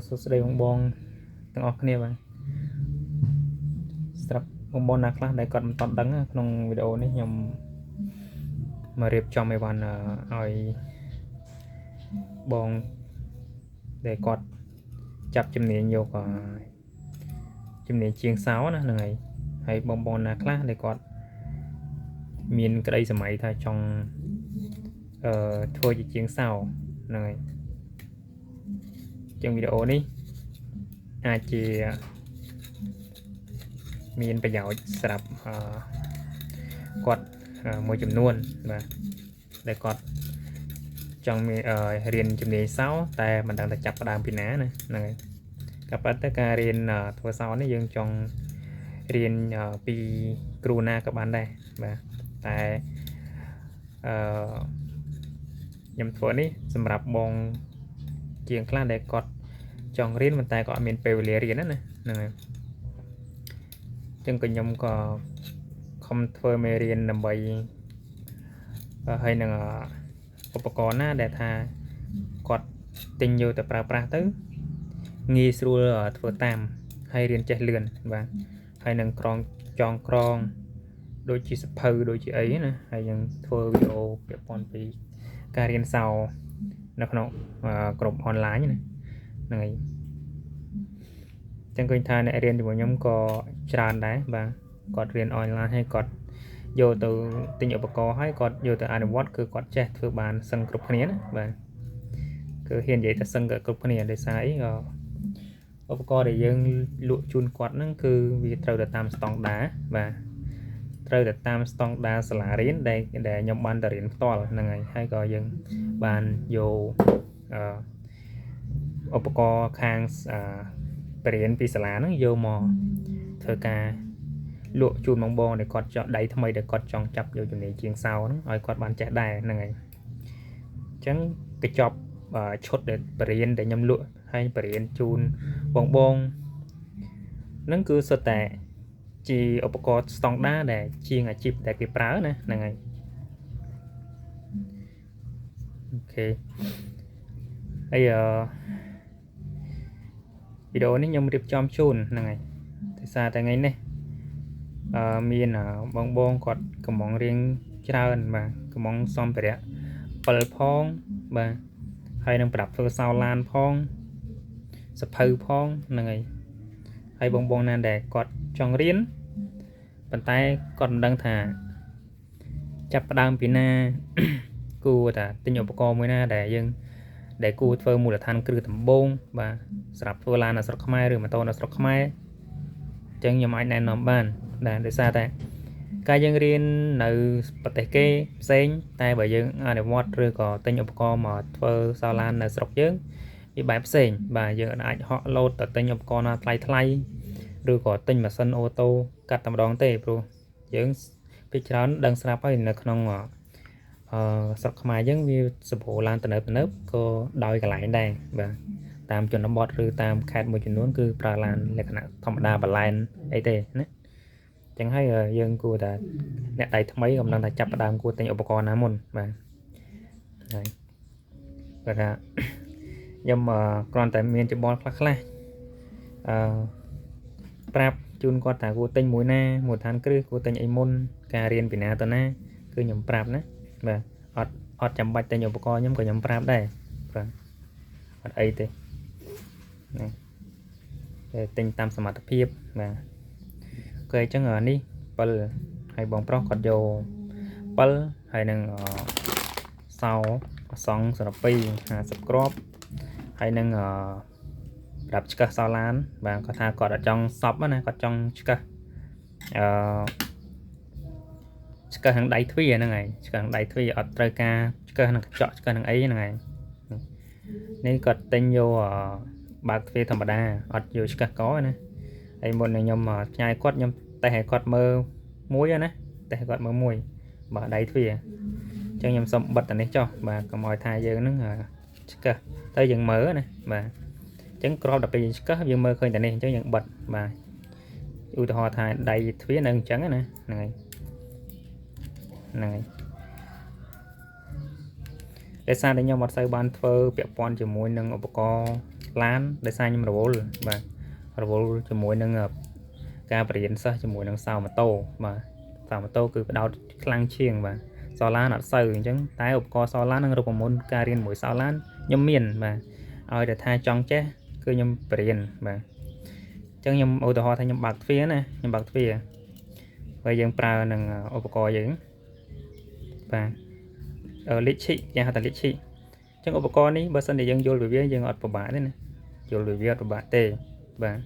សួស្តីបងបងទាំងអស់គ្នាបាទស្រាប់បងបងណាខ្លះដែលគាត់មិនទាន់ដឹងក្នុងវីដេអូនេះខ្ញុំមករៀបចំអីវ៉ាន់ឲ្យបងដែលគាត់ចាប់ជំនាញយកជំនាញជាងសោណាហ្នឹងហើយហើយបងបងណាខ្លះដែលគាត់មានក្តីសម័យថាចង់ធ្វើជាជាងសោហ្នឹងហើយជាងវីដេអូនេះអាចជាមានប្រយោជន៍សម្រាប់គាត់មួយចំនួនបាទដែលគាត់ចង់មានរៀនជំនាញសោតែមិនដឹងថាចាប់ផ្ដើមពីណាណាហ្នឹងហើយក៏ប៉ុន្តែការរៀនធ្វើសោនេះយើងចង់រៀនពីគ្រូណាក៏បានដែរបាទតែអឺខ្ញុំធ្វើនេះសម្រាប់បងជាងខ្លះដែលគាត់ចង់រៀនប៉ុន្តែក៏អត់មានពេលវេលារៀនណាហ្នឹងហើយអញ្ចឹងក៏ខ្ញុំក៏ខំធ្វើមេរៀនដើម្បីហើយនឹងឧបករណ៍ណាដែលថាគាត់ទិញយកទៅប្រើប្រាស់ទៅងាយស្រួលធ្វើតាមហើយរៀនចេះលឿនបាទហើយនឹងក្រងចងក្រងដូចជាសភៅដូចជាអីណាហើយយើងធ្វើវីដេអូពាក់ព័ន្ធពីការរៀនសោនៅក្នុងក្រុមអនឡាញណាហ្នឹងហើយចឹងឃើញថាអ្នករៀនជាមួយខ្ញុំក៏ច្រើនដែរបាទគាត់រៀនអនឡាញហើយគាត់យកទៅទិញឧបករណ៍ហើយគាត់យកទៅអនុវត្តគឺគាត់ចេះធ្វើបានសឹងគ្រប់គ្នាណាបាទគឺហ៊ាននិយាយថាសឹងគ្រប់គ្នាដោយសារអីក៏ឧបករណ៍ដែលយើងលក់ជូនគាត់ហ្នឹងគឺវាត្រូវទៅតាមស្តង់ដារបាទត្រូវទៅតាមស្តង់ដារសាលារៀនដែលខ្ញុំបានទៅរៀនផ្ទាល់ហ្នឹងហើយហើយក៏យើងបានយកឧបករណ៍ខាងបរៀនពីសាលាហ្នឹងយកមកធ្វើការលក់ជូនបងបងដែលគាត់ចង់ដៃថ្មីដែលគាត់ចង់ចាប់យកជំនាញជាងសោហ្នឹងឲ្យគាត់បានចេះដែរហ្នឹងហើយអញ្ចឹងកញ្ចប់ឈុតដែលបរៀនដែលខ្ញុំលក់ហើយបរៀនជូនបងបងហ្នឹងគឺសុទ្ធតែជាឧបករណ៍ស្តង់ដារដែលជាងអាជីពដែលគេប្រើណាហ្នឹងហើយអូខេហើយវីដេអូនេះខ្ញុំរៀបចំជូនហ្នឹងហើយដោយសារតែថ្ងៃនេះមានបងបងគាត់កំងរៀងច្រើនបាទកំងសម្ភារៈ7ផងបាទហើយនឹងប្រាប់ធ្វើសោឡានផងសភៅផងហ្នឹងហើយហើយបងបងណាដែលគាត់ចង់រៀនប៉ុន្តែគាត់មិនដឹងថាចាប់ផ្ដើមពីណាគួរតែទិញឧបករណ៍មួយណាដែលយើងដែលគួរធ្វើមូលដ្ឋានគ្រឹះដំបូងបាទសម្រាប់ធ្វើឡាននៅស្រុកខ្មែរឬម៉ូតូនៅស្រុកខ្មែរអញ្ចឹងខ្ញុំអាចណែនាំបានបាទដោយសារតែការយើងរៀននៅប្រទេសគេផ្សេងតែបើយើងអនុវត្តឬក៏ទិញឧបករណ៍មកធ្វើសោឡាននៅស្រុកយើងវាបែបផ្សេងបាទយើងអាចហក់លោតទៅទិញឧបករណ៍ណាថ្លៃថ្លៃឬក៏ទិញម៉ាស៊ីនអូតូកាត់តែម្ដងទេព្រោះយើងពីច្រើនដឹងស្រាប់ហើយនៅក្នុងស្រុកខ្មែរយើងវាសម្បូរឡានទំនើបៗក៏ដោយកន្លែងដែរបាទតាមជនបទឬតាមខេត្តមួយចំនួនគឺប្រើឡានលក្ខណៈធម្មតាបន្លែនអីទេណាចឹងហើយយើងគួរតែអ្នកដៃថ្មីក៏មិនដឹងថាចាប់ផ្ដើមគួរទិញឧបករណ៍ណាមុនបាទហើយគាត់ថាខ្ញុំគ្រាន់តែមានច្បល់ខ្លះខ្លះអឺប្រាប់ជូនគាត់ថាគួរទិញមួយណាមូលដ្ឋានគ្រឹះគួរទិញអីមុនការរៀនពីណាទៅណាគឺខ្ញុំប្រាប់ណាបាទអត់ចាំបាច់ទិញឧបករណ៍ខ្ញុំក៏ខ្ញុំប្រាប់ដែរបាទអត់អីទេណាតែទិញតាមសមត្ថភាពបាទអូខេអញ្ចឹងនេះ7ហើយបងប្រុសគាត់យក7ហើយនឹងសោអសង្សរ2 50គ្រាប់ហើយនឹងប្រាប់ឆ្កឹះសោឡានបាទគាត់ថាគាត់អត់ចង់សប់ណាគាត់ចង់ឆ្កឹះអឺឆ្កឹះនឹងដៃទ្វារហ្នឹងហើយឆ្កឹះនឹងដៃទ្វារអត់ត្រូវការឆ្កឹះនឹងកញ្ចក់ឆ្កឹះនឹងអីហ្នឹងហើយនេះគាត់ទិញយកបើកទ្វារធម្មតាអត់យកឆ្កឹះកណាហើយមុននឹងខ្ញុំផ្ញើគាត់ខ្ញុំតេស្តឲ្យគាត់មើលមួយណាតេស្តឲ្យគាត់មើលមួយបាទដៃទ្វារអញ្ចឹងខ្ញុំសុំបិទអានេះចុះបាទកុំឲ្យថាយើងហ្នឹងឆ្កឹះទៅយើងមើលណាបាទអញ្ចឹងក្របដល់ពេលយើងឆ្កឹះយើងមើលឃើញតែនេះអញ្ចឹងយើងបិទបាទឧទាហរណ៍ថាដៃទ្វារនៅអញ្ចឹងណាហ្នឹងហើយហ្នឹងហើយ ដោយសារតែខ្ញុំអត់សូវបានធ្វើពាក់ព័ន្ធជាមួយនឹងឧបករណ៍ឡានដោយសារខ្ញុំរវល់បាទរវល់ជាមួយនឹងការបរៀនសិស្សជាមួយនឹងសោម៉ូតូបាទសោម៉ូតូគឺផ្ដោតខ្លាំងជាងបាទសោឡានអត់សូវអញ្ចឹងតែឧបករណ៍សោឡាននិងរូបមន្តការរៀនមួយសោឡានខ្ញុំមានបាទឲ្យតែថាចង់ចេះគឺខ្ញុំបរៀនបាទអញ្ចឹងខ្ញុំឧទាហរណ៍ថាខ្ញុំបើកទ្វារណាខ្ញុំបើកទ្វារហើយយើងប្រើនឹងឧបករណ៍យើងបាទលិឈិគេហៅថាលិឈិអញ្ចឹងឧបករណ៍នេះបើសិនជាយើងយល់ពីវាយើងអត់ពិបាកទេណាយល់ពីវាអត់ពិបាកទេបាទ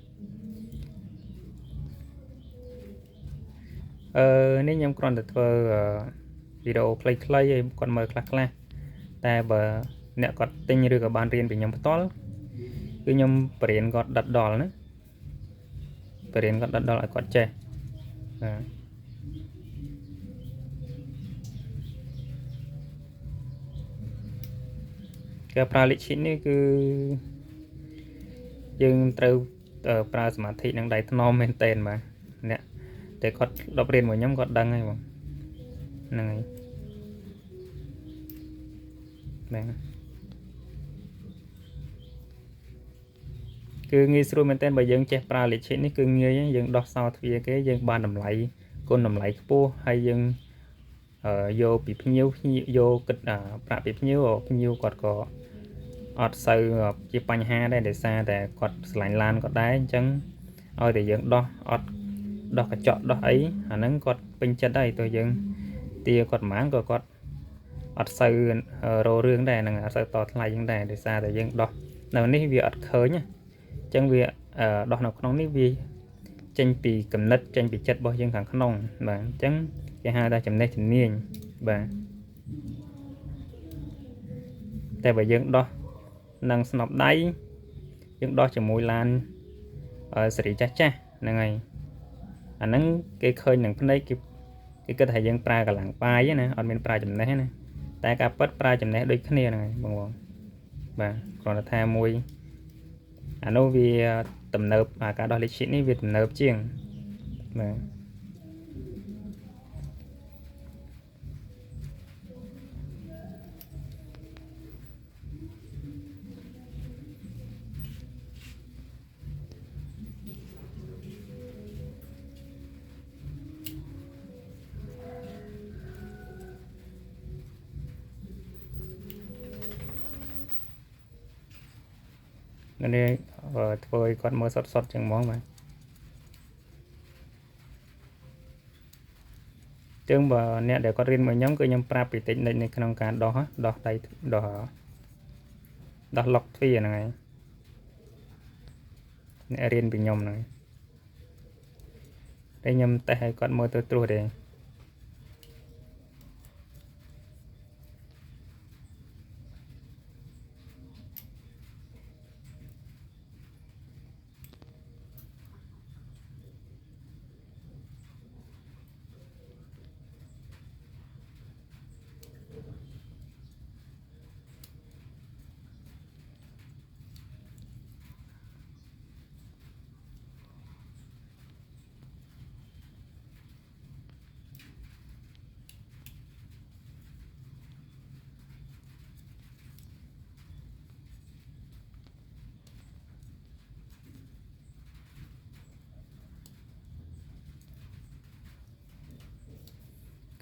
នេះខ្ញុំគ្រាន់តែធ្វើវីដេអូខ្លីៗឲ្យគាត់មើលខ្លះៗតែបើអ្នកគាត់ទិញឬក៏បានរៀនពីខ្ញុំផ្ទាល់គឺខ្ញុំបរៀនគាត់ដិតដល់ណាបរៀនគាត់ដិតដល់ឲ្យគាត់ចេះបាទការប្រើលិឈិនេះគឺយើងត្រូវប្រើសមាធិនិងដៃថ្នមមែនទែនបាទអ្នកតែគាត់ដល់រៀនមួយខ្ញុំគាត់ដឹងហើយបងហ្នឹងហើយបាទគឺងាយស្រួលមែនទែនបើយើងចេះប្រើលិឈិនេះគឺងាយយើងដោះសោទ្វារគេយើងបានតម្លៃគុណតម្លៃខ្ពស់ហើយយើងយកពីភ្ញៀវយកគិតប្រាក់ពីភ្ញៀវភ្ញៀវគាត់ក៏អត់សូវជាបញ្ហាដែរដោយសារតែគាត់ឆ្លាញ់ឡានគាត់ដែរអញ្ចឹងឲ្យតែយើងដោះអត់ដោះកញ្ចក់ដោះអីអាហ្នឹងគាត់ពេញចិត្តហើយទោះយើងទាគាត់ប្រហែលក៏គាត់អត់សូវរោរឿងដែរហ្នឹងអត់សូវតថ្លៃហ្នឹងដែរដោយសារតែយើងដោះនៅនេះវាអត់ឃើញអញ្ចឹងវាដោះនៅក្នុងនេះវាចេញពីគំនិតចេញពីចិត្តរបស់យើងខាងក្នុងបាទអញ្ចឹងគេហៅថាចំណេះជំនាញបាទតែបើយើងដោះនឹងស្នប់ដៃយើងដោះជាមួយឡានសេរីចាស់ចាស់ហ្នឹងហើយអាហ្នឹងគេឃើញនឹងភ្នែកគេគិតថាយើងប្រើកម្លាំងបាយណាអត់មានប្រើចំណេះណាតែការពិតប្រើចំណេះដូចគ្នាហ្នឹងហើយបងបាទគ្រាន់តែថាមួយអានោះវាទំនើបអាការដោះលិឈិនេះវាទំនើបជាងបាទនេះធ្វើឲ្យគាត់មើលសុតៗចឹងហ្មងបាទចឹងបើអ្នកដែលគាត់រៀនមួយខ្ញុំគឺខ្ញុំប្រាប់ពីតិចនិចនៅក្នុងការដោះដៃដោះឡុកទ្វារហ្នឹងហើយអ្នករៀនពីខ្ញុំហ្នឹងតែខ្ញុំតេស្តឲ្យគាត់មើលទៅត្រួសទេ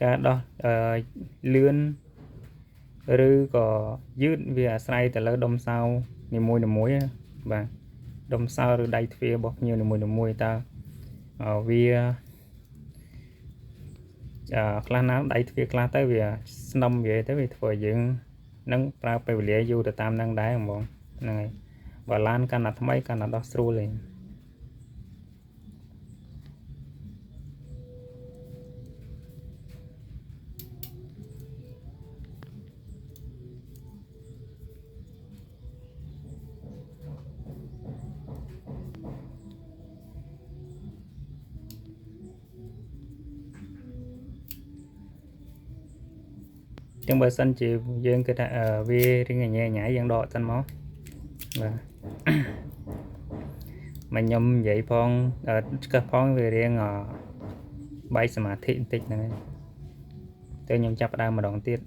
ការដោះលឿនឬក៏យឺតវាអាស្រ័យទៅលើដុំសោនីមួយៗបាទដុំសោឬដៃទ្វាររបស់ភ្ញៀវនីមួយៗតើវាខ្លះណាដៃទ្វារខ្លះទៅវាស្នំវាទៅវាធ្វើឲ្យយើងនឹងប្រើពេលវេលាយូរទៅតាមនឹងដែរហ្មងហ្នឹងហើយបើឡានកាន់តែថ្មីកាន់តែដោះស្រួលឯងចឹងបើសិនជាយើងគិតថាវារៀងញ៉ៃញ៉ៃយើងដកសិនមកបាទមកខ្ញុំនិយាយផងឆ្កឹះផងវារៀងបែកសមាធិបន្តិចហ្នឹងហើយទៅខ្ញុំចាប់ផ្ដើមម្ដងទៀត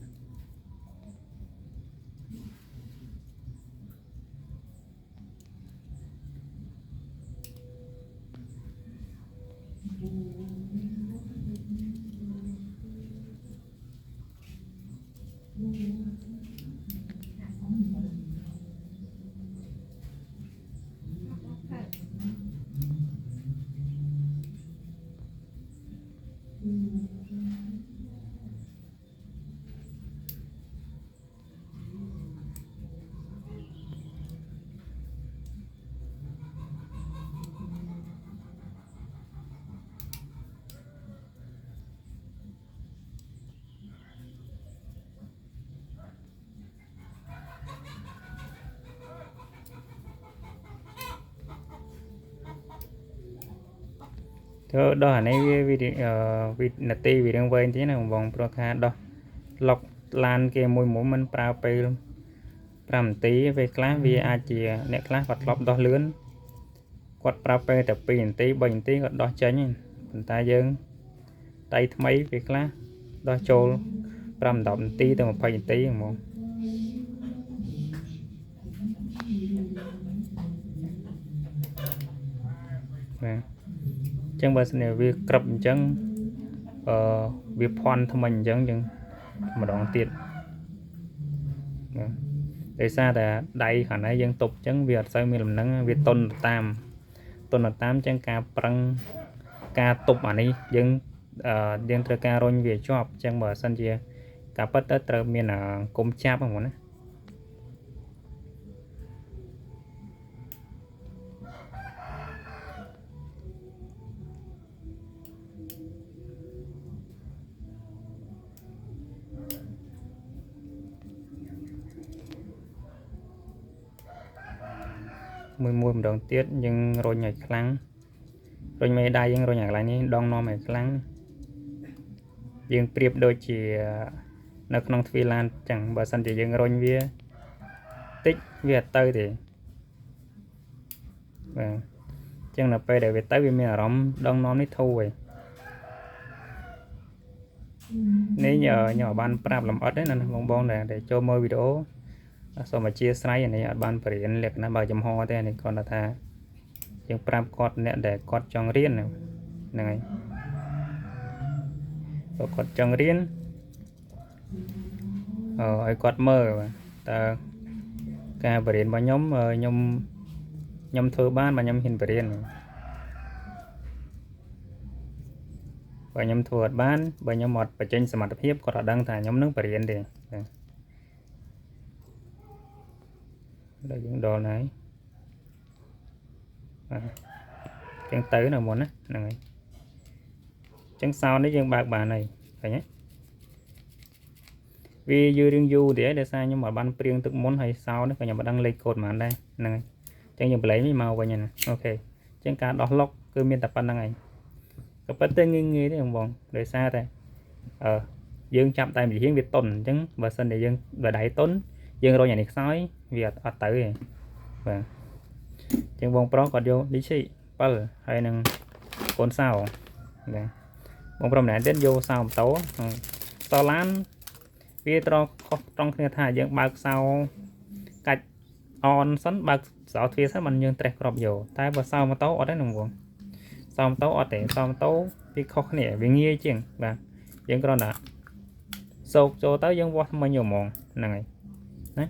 ធ្វើដោះអានេះវាវីវិនាទីវារៀងវែងតិចណាបងបងព្រោះថាដោះឡុកឡានគេមួយមួយមិនប្រើពេល5នាទីពេលខ្លះវាអាចជាអ្នកខ្លះគាត់ធ្លាប់ដោះលឿនគាត់ប្រើពេលតែ2នាទី3នាទីគាត់ដោះចេញប៉ុន្តែយើងដៃថ្មីពេលខ្លះដោះចូល5 10នាទីទៅ20នាទីហ្មងបាទអញ្ចឹងបើសិនជាវាក្រឹបអញ្ចឹងវាភ័ន្តថ្មិញអញ្ចឹងយើងម្ដងទៀតបាទដោយសារតែដៃខាងនេះយើងទប់អញ្ចឹងវាអត់សូវមានលំនឹងវាតុនតាមអញ្ចឹងការប្រឹងការទប់អានេះយើងយើងត្រូវការរុញវាជាប់អញ្ចឹងបើសិនជាការពិតទៅត្រូវមានអង្គមចាប់ហ្នឹងណាមួយមួយម្ដងទៀតយើងរុញឲ្យខ្លាំងរុញមេដៃយើងរុញឲ្យកន្លែងនេះដងនាំឲ្យខ្លាំងយើងប្រៀបដូចជានៅក្នុងទ្វារឡានចឹងបើសិនជាយើងរុញវាតិចវាអត់ទៅទេបាទអញ្ចឹងដល់ពេលដែលវាទៅវាមានអារម្មណ៍ដងនាំនេះធូរហើយនេះខ្ញុំអត់បានប្រាប់លម្អិតទេណាបងបងដែលចូលមើលវីដេអូសូមអធិស្ឋានអានេះអត់បានបរៀនលក្ខណៈបើចំហទេនេះគ្រាន់តែថាយើងប្រាប់គាត់អ្នកដែលគាត់ចង់រៀនហ្នឹងហើយបើគាត់ចង់រៀនឲ្យគាត់មើលបាទតើការបរៀនរបស់ខ្ញុំខ្ញុំធ្វើបានបើខ្ញុំហ៊ានបរៀនបើខ្ញុំធ្វើអត់បានបើខ្ញុំអត់បញ្ចេញសមត្ថភាពគាត់អត់ដឹងថាខ្ញុំនឹងបរៀនទេបាទដល់យើងដល់ហើយបាទចឹងទៅនៅមុនណាហ្នឹងហើយចឹងសោនេះយើងបើកបានហើយឃើញទេវាយូររឿងយូរទេដោយសារខ្ញុំអត់បានព្រៀងទឹកមុនហើយសោនេះក៏ខ្ញុំមិនដឹងលេខកូដប៉ុន្មានដែរហ្នឹងហើយចឹងយើងបលែងនេះមកវិញណាអូខេចឹងការដោះឡុកគឺមានតែប៉ុណ្្នឹងឯងក៏ប៉ុន្តែងាយងាយទេបងដោយសារតែយើងចាប់តែមួយរៀងវាតុនអញ្ចឹងបើសិនតែយើងបើដៃតុនយើងរុញអានេះខ្សោយវាអត់ទៅទេបាទអញ្ចឹងបងប្រុសគាត់យកលីឈី7ហើយនឹងកូនសោបាទបងប្រុសម្នាក់ទៀតយកសោម៉ូតូសោឡានវាត្រង់ខុសត្រង់គ្នាថាយើងបើកសោកាច់អនសិនបើកសោទ្វារសិនមិនយើងត្រេះក្របយកតែបើសោម៉ូតូអត់ទេណាបងសោម៉ូតូអត់ទេសោម៉ូតូវាខុសគ្នាវាងាយជាងបាទយើងគ្រាន់តែសោកចូលទៅយើងវាស់ថ្មិញយកហ្មងហ្នឹងហើយណា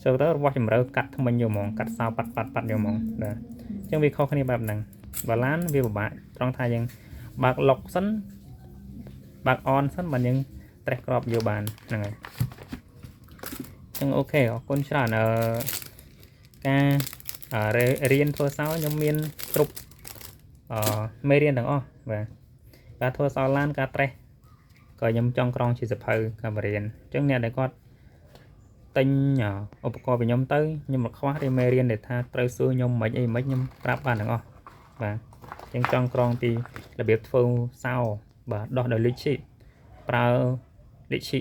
សោកទៅវាស់ជម្រៅកាត់ថ្មិញយកហ្មងកាត់សោប៉ាត់ប៉ាត់ប៉ាត់យកហ្មងបាទអញ្ចឹងវាខុសគ្នាបែបហ្នឹងបើឡានវាពិបាកត្រង់ថាយើងបើកឡុកសិនបើកអនសិនបើយើងត្រេះក្របយកបានហ្នឹងហើយអញ្ចឹងអូខេអរគុណច្រើនការរៀនធ្វើសោខ្ញុំមានគ្រប់មេរៀនទាំងអស់បាទការធ្វើសោឡានការត្រេះក៏ខ្ញុំចង់ក្រងជាសភៅការបរៀនអញ្ចឹងអ្នកដែលគាត់ទិញឧបករណ៍ពីខ្ញុំទៅខ្ញុំមិនខ្វះទេមេរៀនដែលថាត្រូវសួរខ្ញុំមិនអីមិនខ្ញុំប្រាប់បានទាំងអស់បាទអញ្ចឹងចង់ក្រងពីរបៀបធ្វើសោបាទដោះដោយលីឈីប្រើលីឈី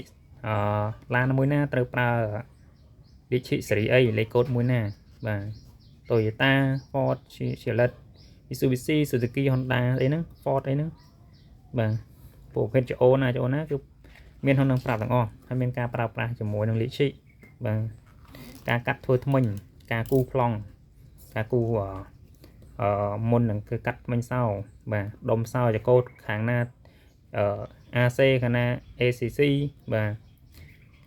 ឡានមួយណាត្រូវប្រើលីឈីស៊េរីអីលេខកូដមួយណាបាទ Toyota Ford Chevrolet Mitsubishi Suzuki Honda អីហ្នឹង Ford អីហ្នឹងបាទប្រភេទចអូណាចអូណាគឺមានក្នុងនឹងប្រាប់ទាំងអស់ហើយមានការប្រើប្រាស់ជាមួយនឹងលីឈីបាទការកាត់ធ្វើថ្មិញការគូប្លង់ការគូមុននឹងគឺកាត់ថ្មិញសោបាទដុំសោចកោតខាងណាAC ខាងណា ACC បាទ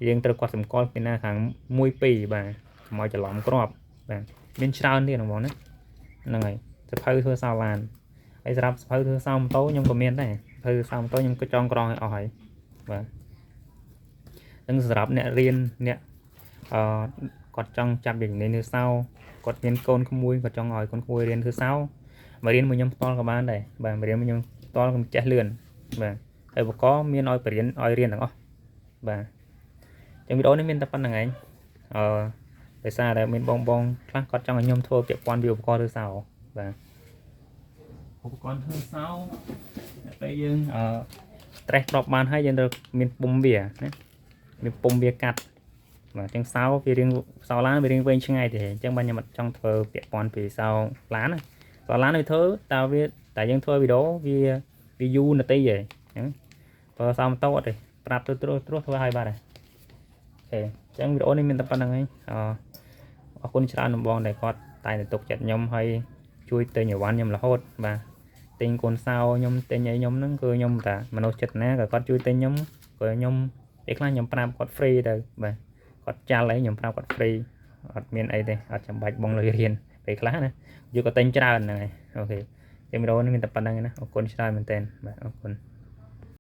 យើងត្រូវគាត់សម្គាល់ពីណាខាង1 2បាទកុំឲ្យច្រឡំគ្រាប់បាទមានច្រើនទៀតហ្មងណាហ្នឹងហើយសភៅធ្វើសោឡានហើយសម្រាប់សភៅធ្វើសោម៉ូតូខ្ញុំក៏មានដែរសភៅសោម៉ូតូខ្ញុំក៏ចងក្រងឲ្យអស់ហើយបាទនឹងសម្រាប់អ្នករៀនអ្នកគាត់ចង់ចាប់ជំនាញធ្វើសោគាត់មានកូនក្មួយគាត់ចង់ឲ្យកូនក្មួយរៀនធ្វើសោមករៀនមួយខ្ញុំផ្ទាល់ក៏បានដែរបាទមករៀនមួយខ្ញុំផ្ទាល់ខ្ញុំចេះលឿនបាទហើយឧបករណ៍មានឲ្យបរៀនឲ្យរៀនទាំងអស់បាទចឹងវីដេអូនេះមានតែប៉ុណ្្នឹងឯងដោយសារតែមានបងបងខ្លះគាត់ចង់ឲ្យខ្ញុំធ្វើពាក់ព័ន្ធពីឧបករណ៍ធ្វើសោបាទ ឧបករណ៍ធ្វើសោពេលយើងអឺត្រេះគ្រាប់បានហើយយើងត្រូវមានពុំវាណាមានពុំវាកាត់បាទអញ្ចឹងសោវារៀងសោឡានវារៀងវែងឆ្ងាយទេអញ្ចឹងបាទខ្ញុំអត់ចង់ធ្វើពាក់ព័ន្ធពីសោឡានណាសោឡានវាធ្វើតើវាតែយើងធ្វើវីដេអូវាវាយូរនាទីហ៎អញ្ចឹងបើសោម៉ូតូអត់ទេប្រាប់ទៅត្រួសត្រួសធ្វើឲ្យបាទ OK អញ្ចឹងវីដេអូនេះមានតែប៉ុណ្្នឹងឯងអអរគុណច្រើនដំបងដែលគាត់តែងតែទុកចិត្តខ្ញុំហើយជួយទិញអីវ៉ាន់ខ្ញុំរហូតបាទទិញកូនសោខ្ញុំទិញអីខ្ញុំហ្នឹងគឺខ្ញុំតាមនុស្សចិត្តណាក៏គាត់ជួយទិញខ្ញុំក៏ខ្ញុំពេលខ្លះខ្ញុំប្រាប់គាត់ free ទៅបាទគាត់ចាល់អីខ្ញុំប្រាប់គាត់ free អត់មានអីទេអត់ចាំបាច់បងលុយរៀនពេលខ្លះណាយកក៏ទិញច្រើនហ្នឹងហើយ OK ចឹងវីដេអូនេះមានតែប៉ុណ្្នឹងឯណាអរគុណច្រើនមែនតើបាទអរគុណ។